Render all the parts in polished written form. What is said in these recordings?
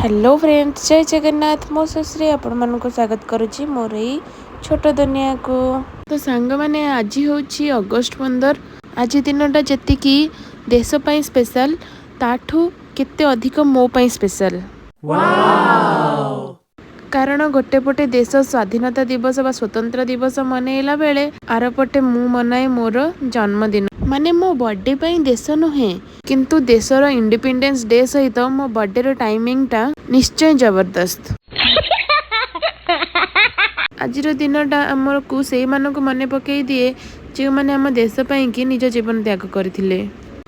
Hello friends, ଜୟ ଜଗନ୍ନାଥ। ମୋ ସୁଶ୍ରୀ ଆପଣମାନଙ୍କୁ ସ୍ୱାଗତ କରୁଛି ମୋର ଏଇ ଛୋଟ ଦୁନିଆକୁ। ତ ସାଙ୍ଗମାନେ, ଆଜି ହେଉଛି ଅଗଷ୍ଟ 15। ଆଜି ଦିନଟା ଯେତିକି ଦେଶ ପାଇଁ ସ୍ପେଶାଲ, ତାଠୁ କେତେ ଅଧିକ ମୋ ପାଇଁ ସ୍ପେଶାଲ। କାରଣ ଗୋଟେ ପଟେ ଦେଶ ସ୍ୱାଧୀନତା ଦିବସ ବା ସ୍ୱତନ୍ତ୍ର ଦିବସ ମନେଇଲା ବେଳେ ଆରପଟେ ମୁଁ ମନାଏ ମୋର ଜନ୍ମଦିନ। ମାନେ ମୋ ବର୍ଥଡେ ପାଇଁ ଦେଶ ନୁହେଁ, କିନ୍ତୁ ଦେଶର ଇଣ୍ଡିପେଣ୍ଡେନ୍ସ ଡେ ସହିତ ମୋ ବର୍ଥଡେର ଟାଇମିଂଟା ନିଶ୍ଚୟ ଜବରଦସ୍ତ। ଆଜିର ଦିନଟା ଆମକୁ ସେଇମାନଙ୍କୁ ମନେ ପକେଇ ଦିଏ, ଯେଉଁମାନେ ଆମ ଦେଶ ପାଇଁକି ନିଜ ଜୀବନ ତ୍ୟାଗ କରିଥିଲେ।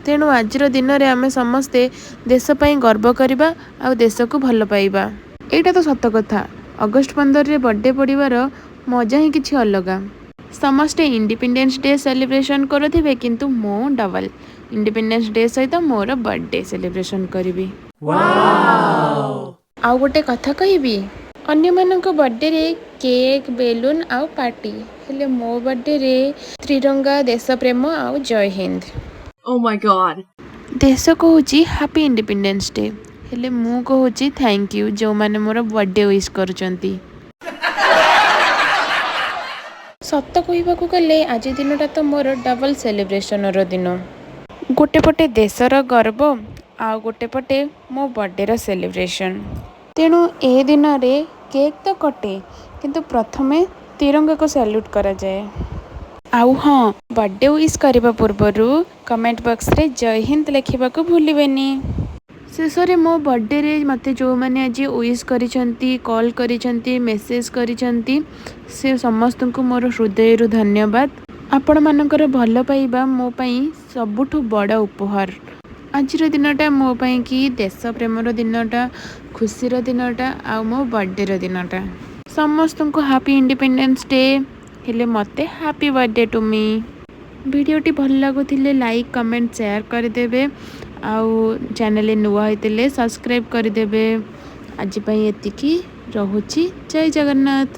ତେଣୁ ଆଜିର ଦିନରେ ଆମେ ସମସ୍ତେ ଦେଶ ପାଇଁ ଗର୍ବ କରିବା ଆଉ ଦେଶକୁ ଭଲ ପାଇବା। ଏଇଟା ତ ସତ କଥା, ଅଗଷ୍ଟ 15ରେ ବର୍ଥଡେ ପଡ଼ିବାର ମଜା ହିଁ କିଛି ଅଲଗା। ସମସ୍ତେ ଇଣ୍ଡିପେଣ୍ଡେନ୍ସ ଡେ ସେଲିବ୍ରେସନ୍ କରୁଥିବେ, କିନ୍ତୁ ମୁଁ ଡବଲ୍ ଇଣ୍ଡିପେଣ୍ଡେନ୍ସ ଡେ ସହିତ ମୋର ବର୍ଥଡେ ସେଲିବ୍ରେସନ୍ କରିବି। ଆଉ ଗୋଟେ କଥା କହିବି, ଅନ୍ୟମାନଙ୍କ ବର୍ଥଡେରେ କେକ୍, ବେଲୁନ୍ ଆଉ ପାର୍ଟି ହେଲେ ମୋ ବର୍ଥଡେରେ ତ୍ରିରଙ୍ଗା, ଦେଶପ୍ରେମ ଆଉ ଜୟ ହିନ୍ଦ। Oh my God. ଦେଶ କହୁଛି ହାପି ଇଣ୍ଡିପେଣ୍ଡେନ୍ସ ଡେ, ହେଲେ ମୁଁ କହୁଛି thank you ଯେଉଁମାନେ ମୋର ବର୍ଥଡେ ୱିଶ୍ କରୁଛନ୍ତି। ସତ କହିବାକୁ ଗଲେ ଆଜି ଦିନଟା ତ ମୋର ଡବଲ୍ ସେଲିବ୍ରେସନର ଦିନ। ଗୋଟେ ପଟେ ଦେଶର ଗର୍ବ ଆଉ ଗୋଟେ ପଟେ ମୋ ବର୍ଥଡେର ସେଲିବ୍ରେସନ୍। ତେଣୁ ଏ ଦିନରେ କେକ୍ ତ କଟେ, କିନ୍ତୁ ପ୍ରଥମେ ତିରଙ୍ଗାକୁ ସାଲ୍ୟୁଟ୍ କରାଯାଏ। ଆଉ ହଁ, ବର୍ଥଡେ ୱିଶ୍ କରିବା ପୂର୍ବରୁ କମେଣ୍ଟ ବକ୍ସରେ ଜୟ ହିନ୍ଦ ଲେଖିବାକୁ ଭୁଲିବେନି। ଶେଷରେ ମୋ ବର୍ଥଡେରେ ମୋତେ ଯେଉଁମାନେ ଆଜି ୱିଶ୍ କରିଛନ୍ତି, କଲ୍ କରିଛନ୍ତି, ମେସେଜ୍ କରିଛନ୍ତି, ସେ ସମସ୍ତଙ୍କୁ ମୋର ହୃଦୟରୁ ଧନ୍ୟବାଦ। ଆପଣମାନଙ୍କର ଭଲ ପାଇବା ମୋ ପାଇଁ ସବୁଠୁ ବଡ଼ ଉପହାର। ଆଜିର ଦିନଟା ମୋ ପାଇଁ କି ଦେଶ ପ୍ରେମର ଦିନଟା, ଖୁସିର ଦିନଟା ଆଉ ମୋ ବର୍ଥଡେର ଦିନଟା। ସମସ୍ତଙ୍କୁ ହାପି ଇଣ୍ଡିପେଣ୍ଡେନ୍ସ ଡେ, ହେଲେ ମୋତେ ହାପି ବର୍ଥଡେ ଟୁ ମି। ଭିଡ଼ିଓଟି ଭଲ ଲାଗୁଥିଲେ ଲାଇକ୍, କମେଣ୍ଟ, ସେୟାର କରିଦେବେ ଆଉ ଚ୍ୟାନେଲରେ ନୂଆ ହେଇଥିଲେ ସବସ୍କ୍ରାଇବ୍ କରିଦେବେ। ଆଜି ପାଇଁ ଏତିକି ରହୁଛି। ଜୟ ଜଗନ୍ନାଥ।